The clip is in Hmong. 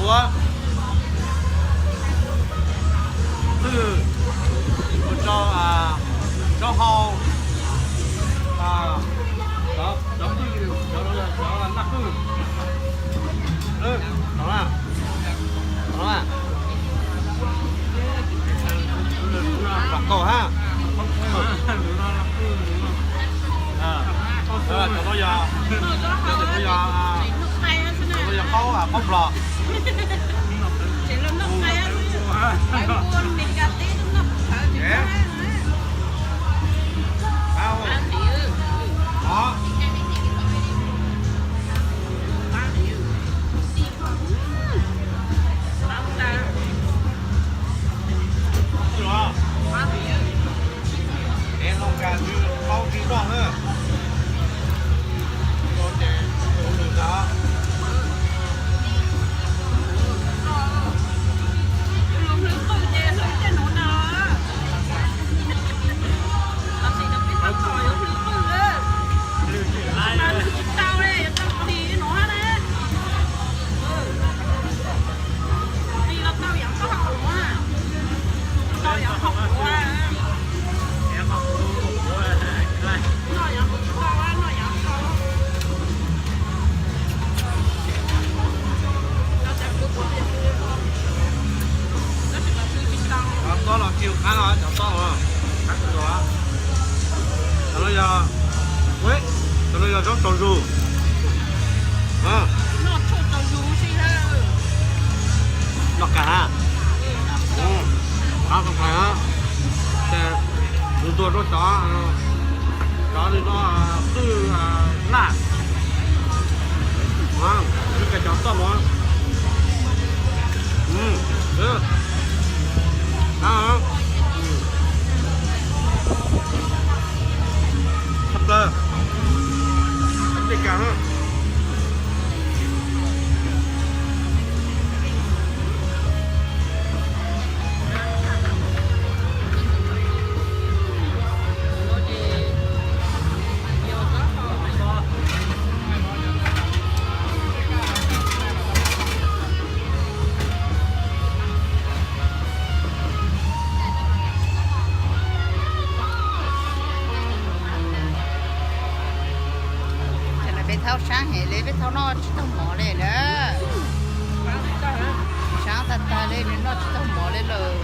Twj, mus rau, rau hau, cov, cov twj, cov naj qwj, tau na, tau na, vam tau hab. Cov no yog, cov no yog, cov no yog qaub, qaub nplog. Cov tob los kiag qab no, cov tob no, qab kawg nkaus. Cov no yog, cov no yog zaub tsaus zus. Noj qab, qab qab, ces mus ntua rau cov, cov no qwj laj, cov toj no. Tshaj plaws, dej kas. Ces lawv peb thaub saab heev li, peb thaub noj tsis taug mov li na. Saab tag tag li, nws noj tsis taug mov li lawm.